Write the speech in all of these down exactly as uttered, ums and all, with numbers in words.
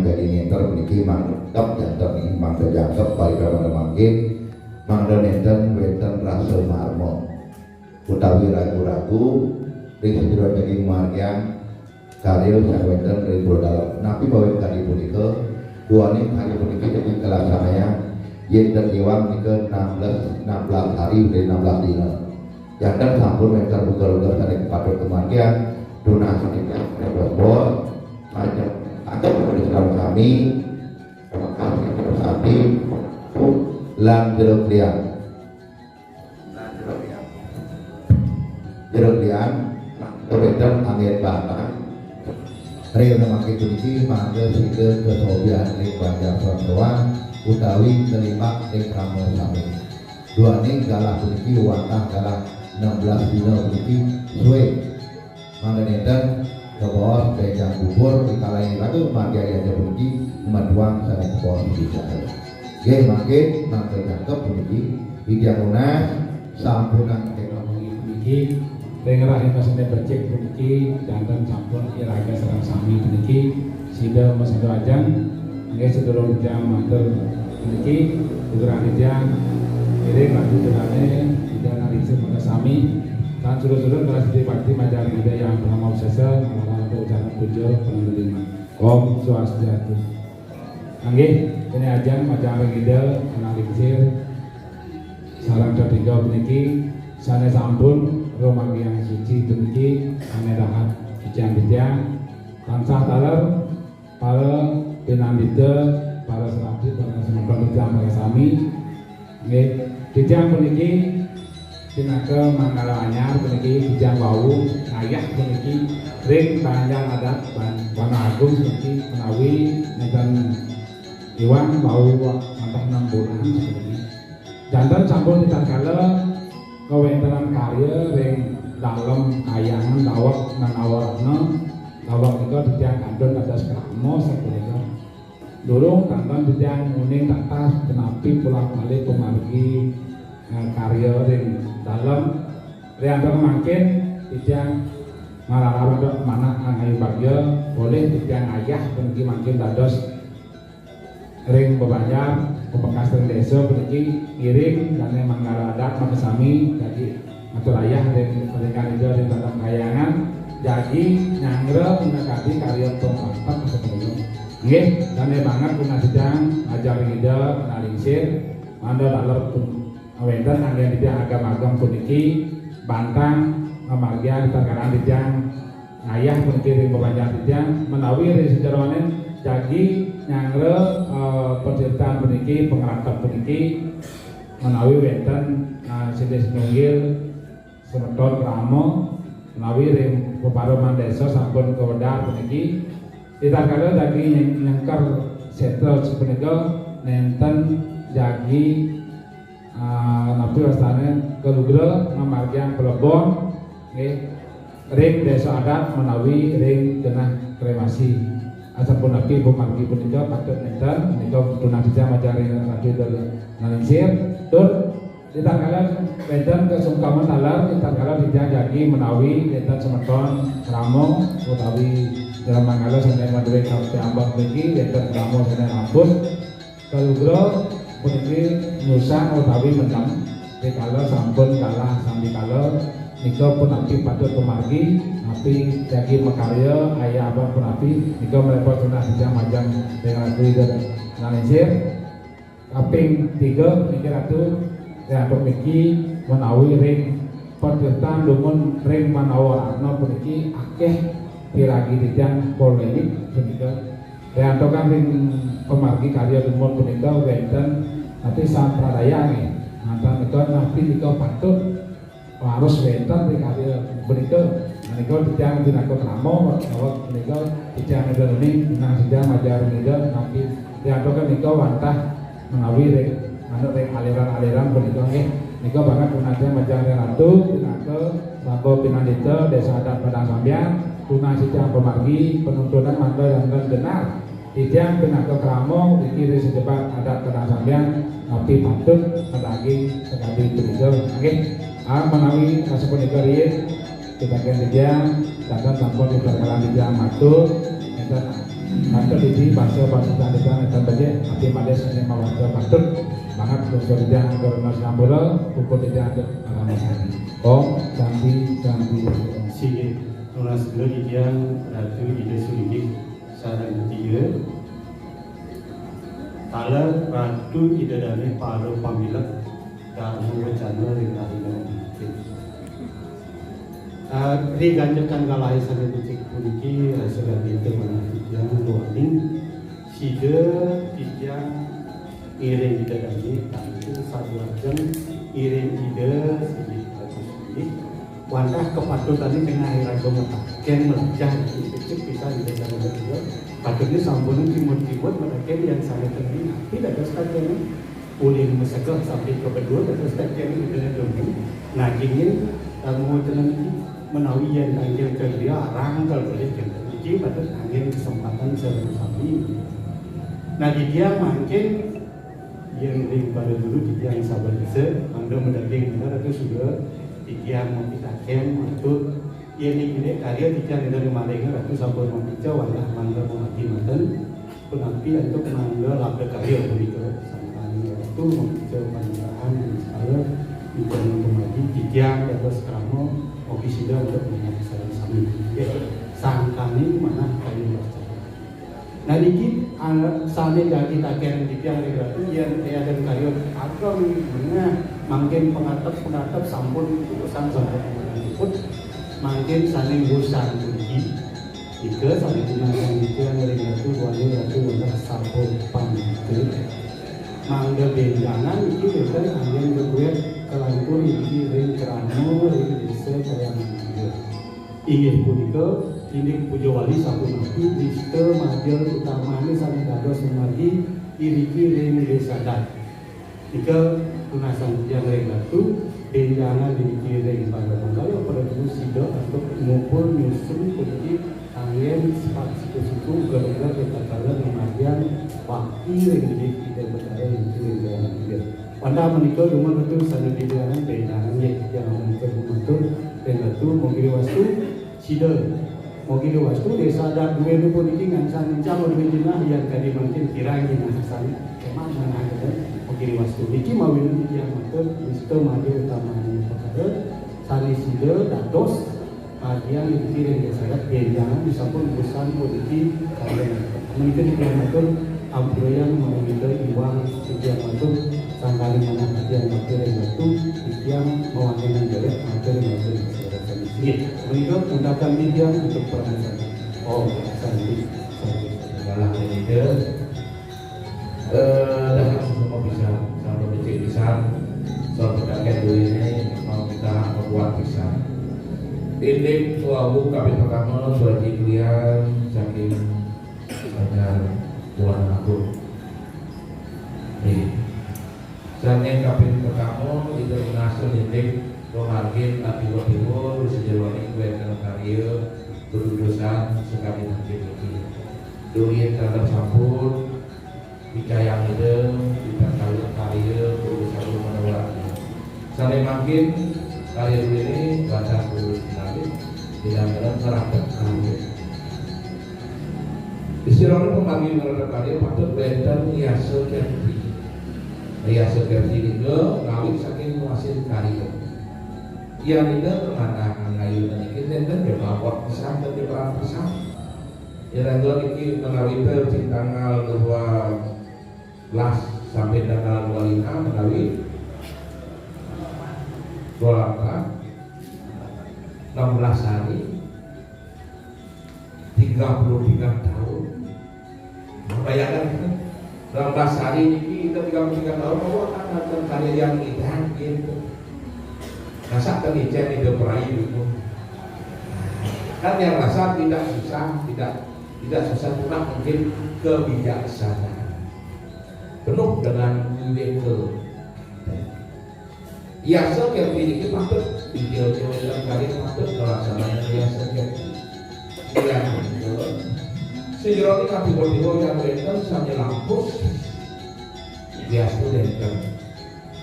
Jadi nginten puniki mangda jangkep, nggih, mangda jangkep parikrama mangkin, mangda nénten wénten rasa marma utawi ragu-ragu ring sajeroning daging margiang karya sang wénten ring Pura Dalem. Napi mawinan kadi punika, duaning karya puniki daging kalaksanayang yén ten iwang nika enam belas, enam belas hari utawi enam belas dina. Janten sampun wénten uger-uger sané patut kamargiang, tunas nika sané bos-bos, majeng antuk pada sareng sami, terima kasih terus sami, lan jero klian. Jero klian, wénten anggén batang. Ring mangkin puniki mangda sida kasobian ring banjar Sangsoang utawi kalimbak ring krama sami. Duaning galah puniki wantah galah enam belas dina puniki sué. Mangda nénten kabaos bénjang bubur rikalaning raga margiang puniki maduang sané kabaos puniki. Nggih, mangkin mangda jangkep puniki titiang nunas sampunang kénten puniki ring rahina sané becik puniki, janten sampun iraga sareng sami puniki sida masada ajeng. Nggih, sadurung titiang matur puniki, ugerang titiang ngiring lagu jurané, titiang nalingsin mangda sami. Tan suruh-suruh kelas di bakti majeng Ida Yang Purnama Wisesa, malarang untuk ucapan puja panandurima. Om Swastiastu. Nggih, ini ajeng majeng Ida, nalingsin sareng tetiga puniki, sané sampun rumargiang suci puniki, sané dahat titiang-titiang, tansah taler, para pinandita, para serabi, para semeton titiang para sami. Nggih, titiang puniki pinaka manggala anyar puniki titiang wau ngayah puniki ring banjar adat Ban-, Wana Agung puniki menawi nénten iwang wau wantah enam bulan puniki. Janten sampun titatkala kawéntenan karya ring dalem kahyangan daweg Manawa Ratna, daweg nika titiang kantun dados krama sapunika. Durung kantun titiang nguning tatas punapi pulang malih pamargi, eh, karya ring dalem. Riantuk mangkin titiang malarang untuk manah angayu bagya, polih titiang ayah puniki mangkin dados ring bebanjar, pamekas ring désa puniki ngiring dané manggala adat makasami, jagi matur ayah ring paninggalan Ida ring Padang Kahyangan, jagi nyanggra minakadi karya pamrampet sapunika. Nggih, dané banget punah sidang ajeng ring Ida nalingsin, mangda taler pun wénten anggén titiang ageng-ageng puniki, bantang ngamargiang tatkala titiang ngayah puniki ring bebanjar titiang, menawi ring sajeroning jagi nyanggra, eh, patirtan puniki, pangratep puniki, menawi wénten, eh, silih sinunggil semeton krama, menawi ring peparuman désa sampun kawedar puniki. Ritatkala jagi nyeng-, nyengker sétra sapunika nénten jagi ah, napi wastané kalugra ngamargiang palebon, nggih, ring désa adat menawi ring genah kremasi. Asapunapi pamargi punika patut nénten, punika tunah titiang majeng ring Ratu Ida Nalingsin, tur ritatkala wénten kasungkaman taler, ritatkala titiang jagi menawi wénten semeton krama utawi dalam manggala sané madué kapiambak mriki, wénten krama sané rampung, kalugra puniki nyusan utawi mendem, rikala sampun galah sandikala, nika punapi patut pamargi, napi jagi makarya, ayah abang punapi, nika mrepot tunah titiang majeng ring Ratu Ida Nalingsin. Kaping tiga puniki Ratu, riantuk niki menawi ring patirtan dumun ring Manawa Ratna puniki akéh piragi titiang polemik punika. Riantukan ring pamargi karya dumun punika wénten napi sampradaya nggih. Mantan nika napi nika patut harus wénten ring karya punika. Nah, nika titiang pinaka krama, daweg punika titiang Ida Nuni, pinang titiang majeng ring Ida, napi riantukan nika wantah menawi ring, manut ring aliran-aliran punika nggih. Nika banget punapi majeng ring Ratu, pinaka saba pinandita Désa Adat Padang Sambian, tunah titiang pamargi, panuntunan mangda janten genah. Titiang pinaka krama, niki ring sajebag adat Padang Sambian, napi patut madaging sakadi punika. Nggih, ah, menawi asapunika riin, kita titiang, janten sampun diperkenan titiang matur, enten Mantep iki basa-basa titiang becik, api malih sané mawarta patut banget basa titiang karena sampura, puput titiang antuk parama santi. Om Santi, Santi, Om. Singgih, nunas guru titiang Ratu Ida Sulinggih sareng Ida. Taler Ratu Ida Dané para pamilet Dharma Wacana ring rahina mangkin. Eh, ri ganjeng kalih sané becik puniki, eh, saganti manah titiang duaning sida titiang ngiring Ida Dané, kantun saduajeng ngiring Ida sida. Wantah kapatutané tengah iraga mataken mlajah becik pisan Ida Dané. Patutné sampun timut-timut mataken yang sané tengah, tapi dados takené. Ulih masegeh sampai ka bedul, terus tak kira kita dah dulu. Nah, kini, eh, mau tenang ini, menawi yang tanggil kerja, rangkal boleh kita. Jadi, patut angin kesempatan sami. Nah, di tiang mangkin, yang ring pada dulu, di tiang sabar bisa, mangga mendaging benar itu sudah, di tiang mau kita kem, untuk, ya, ini gini, karya di tiang dari maling, ratu sabar mau kita, wadah mangga mau mati maten. Punapi antuk mangga labda karya punika, sangkani Ratu, mangda panjarahan ring sekala, ida pemadi titiang dados krama, ogi sida antuk menyang sareng sami. Nggih, sangkani manah kayun wascara. Nah, niki, ah, sané jagi taken titiang ring Ratu, yén éadan karya ageng menengah, mangkin pangatep-pangatep sampun urusan sampun pun, mangkin sané urusan puniki. Ika sané pinangan titiang ring Ratu Wali Ratu Welas sampun pamit. Mangda bénjangan niki wénten anggén bebuet kalantur niki ring krama ring Désa Kayangan Inggih. Inggih punika, indik puja wali sapunapi nista madya utamané sané dados mamargi iriki ring Désa Adat. Nika tunasan titiang ring Ratu, bénjangan niki ring para manggala, para guru sida antuk ngumpul nyusun puniki anggén sepat siku-siku, uga-uga ring tatkala ngamargiang bakti ring Ida Betara niki ring Kayangan Inggih. Wantah menika dumun Ratu sané bénjangan, bénjangan nggih titiang menika matur ring Ratu, mugi wastu. Sida. Mugi wastu Désa Adat duénipun niki ngansan encang duwé jinah, yan kadi mangkin kirang jinah sami. Kémah manah kita. Mugi wastu niki mawinan titiang matur, nista madya utamaning upakara sané sida dados margiang niki ring Désa Adat, bénjangan disampun urusan puniki kalian. Menika titiang matur, ampurayang menika iwang titiang matur, sangkani manah titiang matur ring Ratu, titiang mawanenan derek matur ring Ratu. Nggih, menika undakan titiang untuk pelayanan. Om Santi, Santi. Dalam menika, eh, dah semua bisa, sampai becik pisan, sampai kakek dulu ini mau kita membuat pisan. Indik wau kaping pertama, Suaji Kulian, saking Banjar Tuan Agung. Nggih. Sané kaping pertama, Ida Nasa Ninding, pamargin ati wetiwa, sajeroning wénten karya, bedudusan, sakadi mangkin niki. Duit terhadap sampun, dicayang Ida, dipercaya karya, bedudusan menawa. Sané mangkin, karya duit ini, batas dulu, nanti, tidak ada ngerapet karya. Istilahnya pemanggilan karya patut wénten yasa kerti. Yasa kerti nika ngawit saking wasin karya. Yang nika kemandangan ngayunan niki nénten jebabot pisan dan jebaran pisan. Ira niki menawi té ring tanggal dua belas sampai tanggal dua lima menawi dua lapan, enam belas hari, tiga puluh tiga tahun. Bayangkan, dalam belas hari niki kita tiga puluh tiga tahun, apa akan datang karya yang indah gitu. Masa kan icen itu perayu gitu. Kan yang rasa tidak susah, tidak tidak susah kurang mungkin kebijaksanaan. Penuh dengan wiweka. Yasa kerti niki patut, inggih dalam kali patut melaksanakan yasa kerti. Yang kedua, sejeroning ati berdua yang wénten sami lampus, yasa wénten.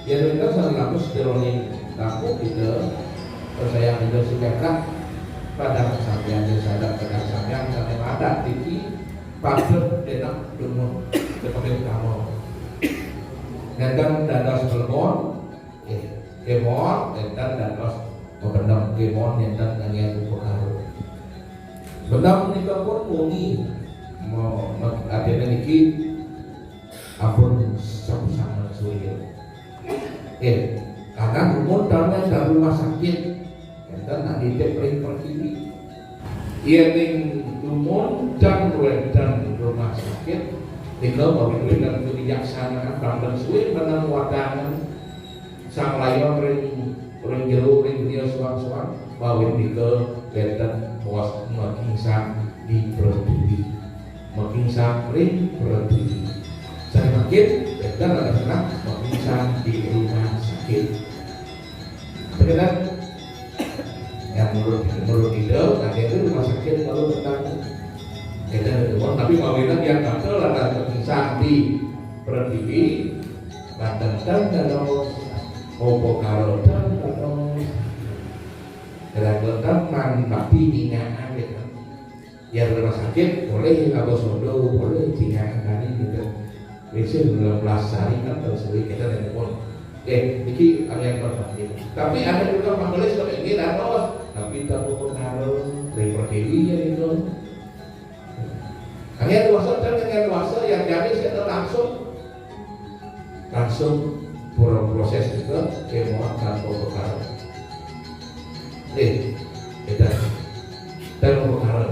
Yang wénten sami lampus sejeroning lampus kita, percaya kita sudah pada kesampaian yang sadar pada kesampaian sampai madat tinggi, Patut denah dumun. Itu paling utama. Nénten dados klemon, eh, kemon, nénten dados pebenem, kemon nénten nganggén upakara. Benem nika pun muni, mo-, mo-, artiné niki ampun sapusangan suya. Eh, karena dumun damel dari rumah sakit, nénten nitip ring pertiwi. Yéning dumun tan wénten rumah sakit, nika mawinan kebijaksanaan banten sué menang wadangan sang layon ring, ring jero ring dunia soang-soang, mawinan nika wénten bos makingsang di pertiwi. Makingsang ring pertiwi. Sané mangkin wénten ada senang makingsang di rumah sakit. Sekedar yang menurut, menurut Ida, ada itu rumah sakit lalu tentang kita ada temuan, tapi mawinan yang kata ada makingsang di pertiwi, banten dados, upakara dados, kadang-kadang mandi bakti minyakan gitu. Ya rumah sakit boleh ngaba sodo, boleh tinggal kali gitu. Biasanya bulan belas hari kan terus beli kita dari pun. Oke, ini alian berpikir. Tapi ada juga majelis kok ini dados, tapi tak perkara dari pertiwi ya gitu. Alian dewasa kan alian dewasa yang jadi saya langsung langsung pro-, proses juga kemauan tanpa perkara. Eh, kita tanpa perkara.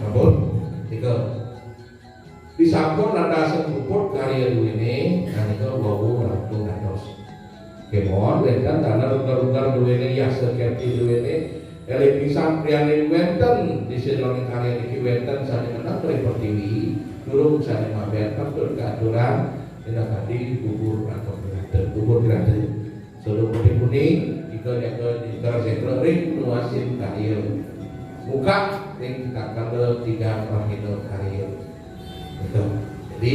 Ampun, tiga. Disampun lantasan puput karya duwene, nika wau langkung dados. Kemon wénten dané rugar-rugar duwene, yasa kerti duwene, elih pisan priané wénten di sedoning karya niki wénten sané menang ring pertiwi, durung sané mabén patut kaaturan, minakadi gugur atau piranten. Gugur piranten. Sodo putih kuning, ika jaga di Karasetra ring nuasin karya. Muka ring tatkala tiga prahina karya. Gitu. Jadi,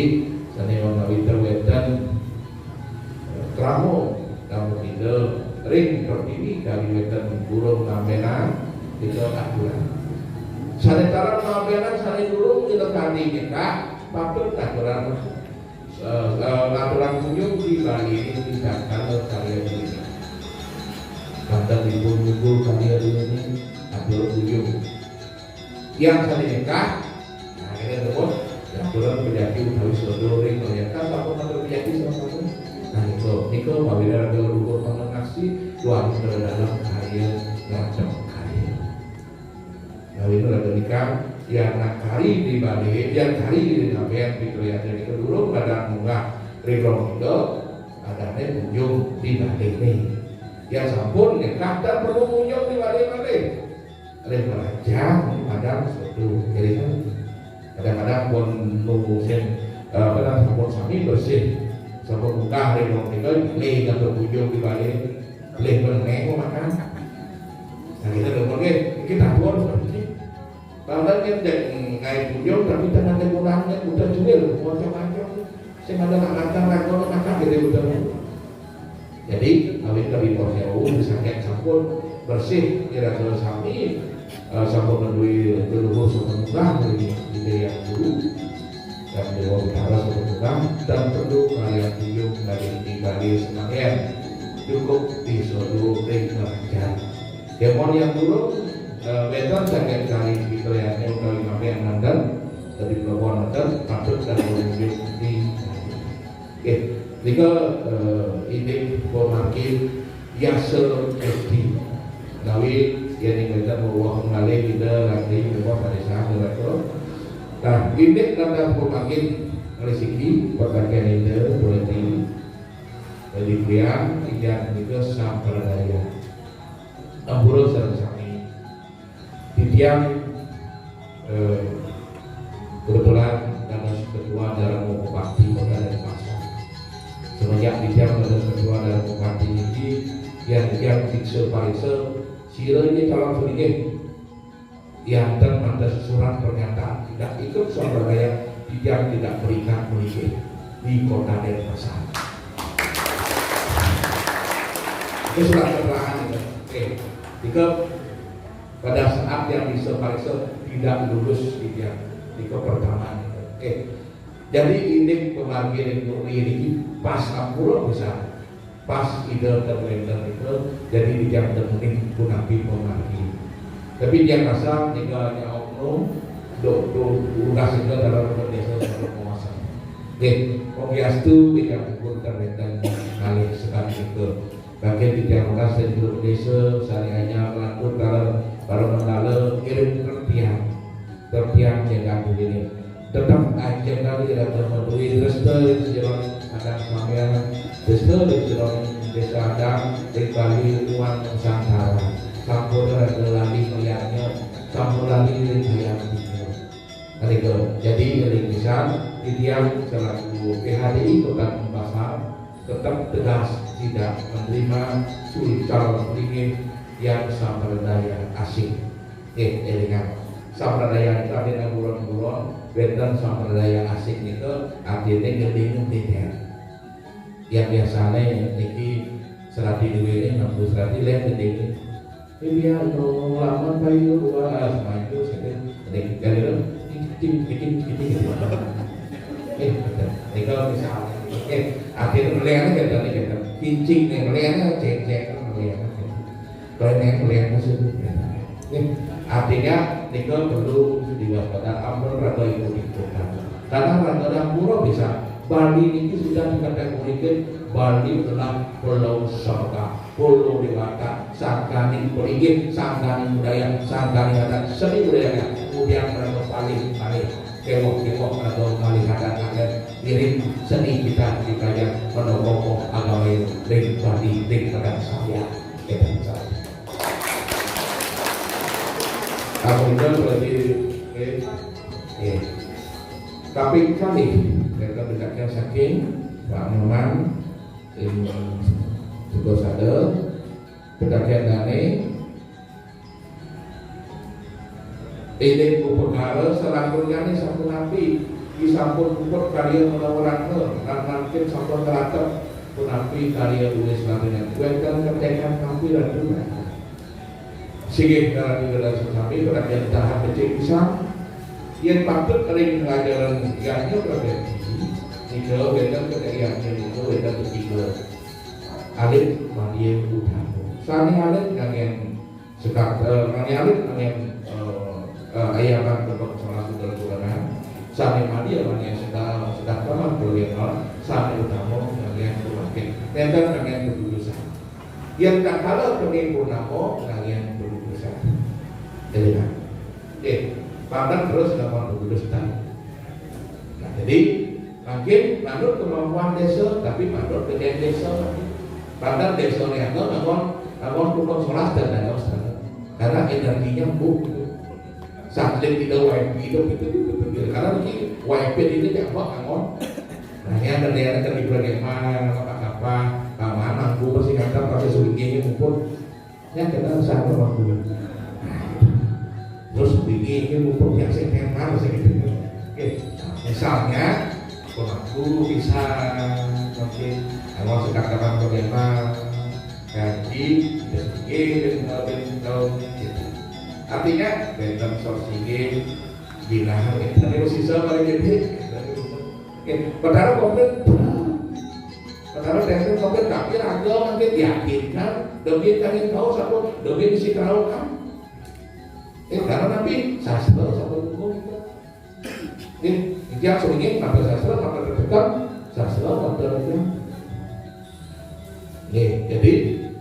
sané mangawit wénten, eh, krama, krama kita ring pertiwi kali wénten durung ngambenang, kita aturan. Sané taran ngambenang, sané durung kita kali nikah, patut aturan, eh, eh, aturan kunjung di Bali ini tindakan karya ini. Banten dipun nyumbul karya ini, atur kunjung. Yang sané nikah, nah, ini telepon, yang turun menjadi utawi sodo ring ternyata apa menjadi sama kamu. Nah, itu, itu mawinan ada luhur mengenasi, luar dalam karya, ngajak karya. Nah, ini ada nikah, yang nak kari di Bali, yang kari di Naben, di Kriaja, itu dulu pada munggah, ring rong itu, adanya kunjung di Bali ini. Ya sampun, nikah dan perlu kunjung di Bali, Bali. Oleh pengajar, kadang satu, jadi kan kadang-kadang pun nunggu sen, eh, apa namanya, pun sami bersih, sampun munggah ring rong tiga, lih nggak berkunjung di Bali, lih pun nengok makan. Nah, kita udah pakai, kita pun seperti ini. Kalau kan dia ngai kunjung, tapi tengah kegunaan, udah jual, macam-macam. Sing ada nak makan, nak makan, gitu, udah. Jadi, awit lebih porseu disangkét sampun bersih, ira-ira sami, eh, sampun nduwé leluhur sampun munggah dari Ida Hyang Guru, dan Dewa Betara sampun munggah, dan perlu karya tuyung dari Ida Semangén. Cukup di sodo ring kerajaan. Kemon yang dulu, eh, wénten saged kali pitrayane utawi mangke manten, dadi kemon manten, patut dan menunjuk di Oke, nika, eh, indik pemargi yasa kerti. Nawi, yen ing wénten weweh malih Ida Ratri menika pada saat menika. Nah, indik tanda pemargi nglesiki pertanian Ida, berarti, eh, di Priang, inggih menika sampradaya. Ampura sareng sami. Titiang, eh, kebetulan dados ketua Dharma Bupati Kota Denpasar. Semenjak titiang dados ketua Dharma Bupati niki, titiang, titiang diksa pariksa, sira niki calon selinggih. Yanten mantes surat pernyataan tidak ikut sampradaya, titiang tidak berikan melinggih di Kota Denpasar. Itu surat keterangan itu. Oke. Tiga, Pada saat yang bisa pareksa tidak lulus di dia di ke pertama. Eh, jadi indik pamargi ring niki pas ampura bisa pas Ida ten wénten nika, jadi titiang ten uning punapi pamargi. Tapi titiang rasa nika hanya oknum, dok, dok, tugas nika dalam desa sampun penguasa. Nggih, Om Yastu, titiang pun ten wénten kalih sekali nika. Mangkin titiang nunas ring Guru Desa sané anyar lantur dalam para mandala ngiring tertiang. Tertiang jagat ini. Tetep ajeng kali rada madué tresna ring sajeroning kadang sampeyan, tresna ring sajeroning desa adat, ring Bali, uwan Nusantara. Sampun rada lali melihatnya, sampun lali ring hayang tinggal. Nika, jadi eling pisan, titiang selaku P H D I Kota Denpasar tetap tegas tidak menerima sulcal linggih yang sampradaya asing. Eh, elingan. Sampradaya nika artiné buron-buron, wénten sampradaya asing nika artiné ngeling-ngeling. Yang biasanya niki serati duwéné, nang serati lén ngeling. Ini dia, no, laman kayu luas, maju, sedih. Sedih, kali itu, cing, cing, cing, cing, cing, gitu. Eh, betul. Ini kalau misalnya, eh, akhirnya melihatnya kayak tadi, kayak tadi. Kincing nih, melihatnya, cek, cek, melihatnya. Kalau yang melihatnya sudah, eh, artinya, nika perlu diwaspada, ampun rada ikut-ikutan. Karena rada pura bisa, Bali ini sudah dikategorikan, Bali adalah pulau sorga. Pulau Dewata, sangkaning pelinggih, sangkaning budaya, sangkaning adat, seni budayanya, kemudian mereka paling, paling, kewok, kewok, mereka paling adat, adat, ngiring seni kita, kita yang menokoh agama ring Bali, ring Padang Saya. Kita bicara. Kamu itu berarti, eh, eh. Tapi kali, mereka dekatnya saking Pak Nyoman, ring Tugas ada, pedagang dane, eling upakara salanturnyane sapunapi, disampun puput karya menawa ratna, lan mangkin sampun nratep punapi karya tulis lanturnyane. Wenten ketekan napi ratu. Singgih naradi kalian sami, perhatian tahan becik pisan. Yen patut ring pelajaran yadnya perhatian tinggi, nika wenten kedai yadnya nika wenten ketiga. Alit madya utama. Sane alit nganggen sekar, eh, sane alit nganggen, eh, eh, ayaman tembok salah satu kurangan. Sane madya nganggen sekar, sekar kamar kuliah, sane utama nganggen kumakin. Nenten nganggen keputusan. Yen tatkala kene purnama nganggen keputusan. Elingan. Nggih, pantan terus nganggon keputusan. Nah, jadi, mangkin manut kemampuan desa, tapi manut gedén desa. Padahal desa niaga nganggon, nganggon tukang solas dan danau sana. Karena energinya empuk gitu. Satelit kita wifi itu gitu, gitu, gitu, gitu. Karena ini wifi ini kayak apa nganggon. Nah, ini ada daerah kan di Bragema, apa apa, mana aku pasti kantor pasti suruh ngumpul. Ya, kita sama waktu. Terus begini, ini mumpung yang saya kenal, saya gitu. Oke, misalnya, pelaku bisa, mungkin, kalau sekarang bagaimana, gaji, dan begini, dan, dan, dan, gitu. Artinya, bentang sourcing, bilang, kita harus bisa paling gede. Oke, perkara komplit. Perkara teknis komplit, tapi raga mangkin yakinkan, demi kami tahu sapa, demi si tahu kan. Eh, karena napi sastra sapa hukum itu. Eh, yang sering mata sastra, mata terdekat, sastra, mata terdekat. Nggih, jadi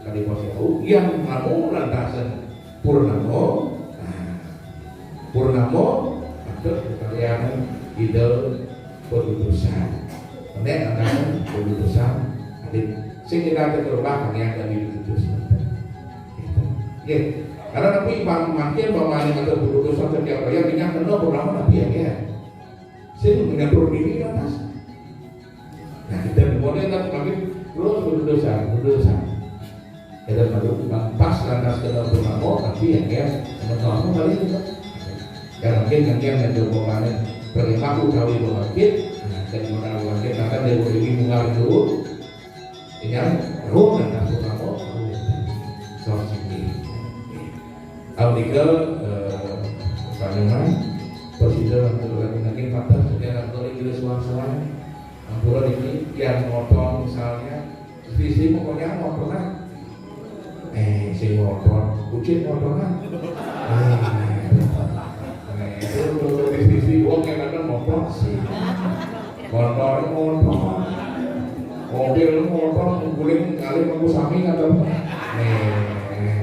kali pas tahu, yang mau lantasan purnama, nah, purnama, ada kalian ide keputusan. Nek ada keputusan, jadi sing kita terubah, kalian dari keputusan. Gitu. Nggih. Karena tapi pam-, makin pamane ada keputusan setiap kali, yang kena purnama tapi ya, ya. Sing mengatur diri atas. Nah, kita kemudian kan semakin terus berdosa, berdosa. Kita baru pas lantas kena purnama, tapi ya, ya, sama-sama kali itu. Dan mungkin yang, yang ada pemane, terima utawi pembangkit, nah, dari modal bangkit, maka Dewa Dewi munggah dulu, yang roh lantas purnama, roh. Soal sini. Tahun Tiga, eh, Pak Nyoman, presiden untuk lagi-lagi patah sekian atau ini suara-suara. Ampura ini yang motor misalnya, visi pokoknya motor kan. Eh, si motor, kucing motor kan. Eh, eh, itu visi uang yang ada motor sih. Motor, motor. Mobil, motor, guling kali aku sami atau. Eh,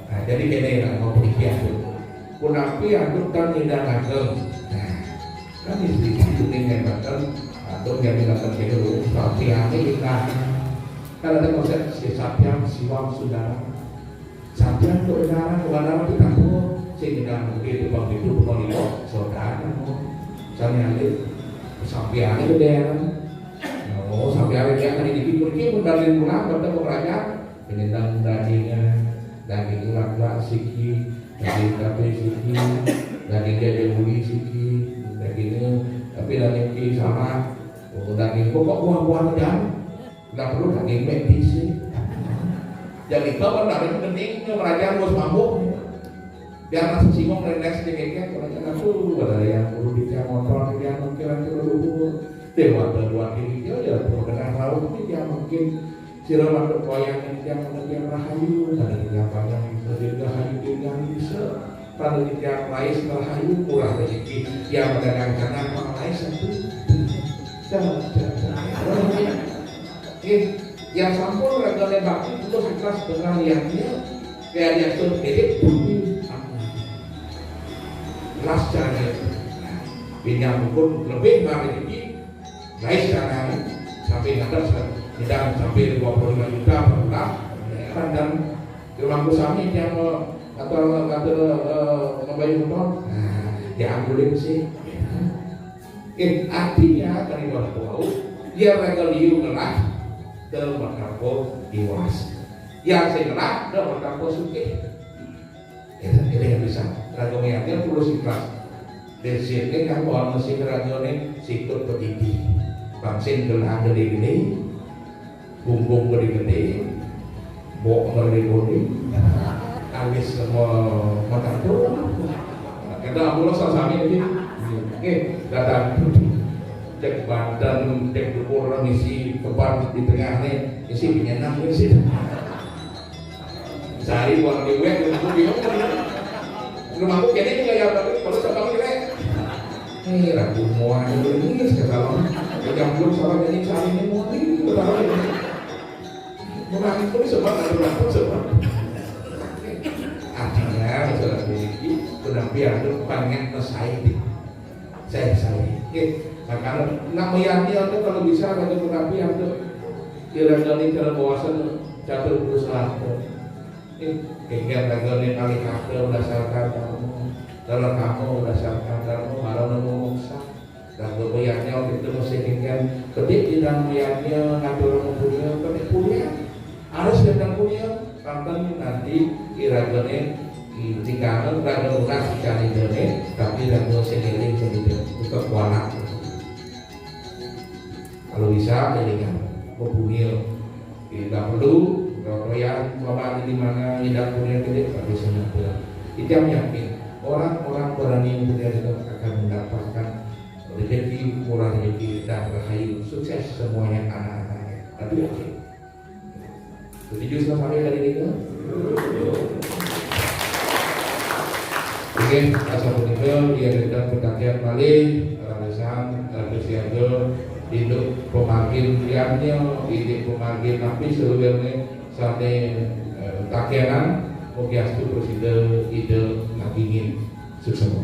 nah, jadi gini lah, mau pikir tuh. Punapi aku kan tidak ngagem. Nah, kan istri itu nih ngatakan atau jadi ngatakan gitu, tapi aneh kita. Kan ada konsep si Satyam, Siwam, Sundara. Satyam tuh udara, udara kita tuh, sing ngedang mungkin di bang itu, bukan di kok, saudara. Misalnya aja, sampai aneh gede ya kan. Oh, sampai aneh dia kan ini, mungkin mendarin pulang, bertemu kerajaan, penyendang dagingnya, daging ulat-ulat siki, daging kafe siki, daging dia jemuli siki, dagingnya, tapi daging ki sama, oh, daging pokok buah-buahan dan nggak perlu daging medis sih. Jadi kapan dari mending kerajaan bos mabuk. Biar masih singgung dari next di keke, kerajaan tuh ada yang guru di tiang motor, dia mungkin nanti dulu. Dewa dua diri dia ya tuh kena tahu ini dia mungkin sira waktu koyang ini dia mungkin dia rahayu, ada dia panjang itu dia rahayu dia bisa. Pada dia rahayu kurang rezeki, dia mendagang sana apa rahayu satu. Jangan, jangan, jangan. Oke, yang sampun ragane bakti terus ikhlas dengan niatnya, kayak dia tuh mirip bumi. Ikhlas caranya. Nah, pinjam pun lebih dari ini, guys, jangan sampai ngadep, sedang sampai dua puluh lima juta per bulan. Ya, kan, dan rumahku sami yang mau atau atau eh, ngebayar utang, nah, diambilin sih. Eh, artinya tadi waktu tahu dia raga liu ngelah, termakampo iwas. Yang sing ngelah, termakampo sugih. Ya, ini yang bisa. Raga meyaknya tulus ikhlas. Di sini kan orang sing raga nih sikut petiti. Bangsin gelang gede-gede, bumbung gede-gede, bok gede-gede, alis sama mata tuh. Kita ambil sasami ini. Oke, datang. Cek badan, cek dukun, ngisi kepala di tengah nih, isi penyenang, ngisi. Sehari buat di web, aku bingung. Rumahku kene juga ya, tapi kalau sama kene. Eh, ragu mau aja dulu ini sekarang. Yang belum salah jadi cari ini mau ini, berapa ini? Menang itu sebab ada berapa sebab. Artinya, masalah ini, penampilan itu banyak mesai di saya saya. Oke, nah, kalau nak meyakini itu kalau bisa ada penampilan itu, kira-kira ini kalau bawasan catur berusaha. Eh, kengken ragane kalih kata berdasarkan kamu. Kalau kamu berdasarkan kamu, malah nemu moksa. Dan kebayangnya waktu itu masih kengken, ketik tidak meyaknya ngatur punya, ketik punya. Harus dengan punya, tanten nanti iragane di kanan, raga lunas di kanan, tapi raga sendiri sendiri. Bukan kuanak. Kalau bisa, elingan, bebunyi. Tidak perlu rotoyan, bapak ada di mana, tidak punya gede, tapi sengaja. Kita yakin, orang-orang berani yang punya itu akan mendapatkan rezeki, murah rezeki, dan rahayu. Sukses semuanya anak-anaknya. Tapi yakin. Setuju sama saya dari itu? Oke, asa punika, ya, kita perhatian malih, ramesan, eh, kesiaga, induk pemargin liannya, induk pemargin napi seluruhnya, sane, eh, takenan, mugiastu presida ida nagingin suksema.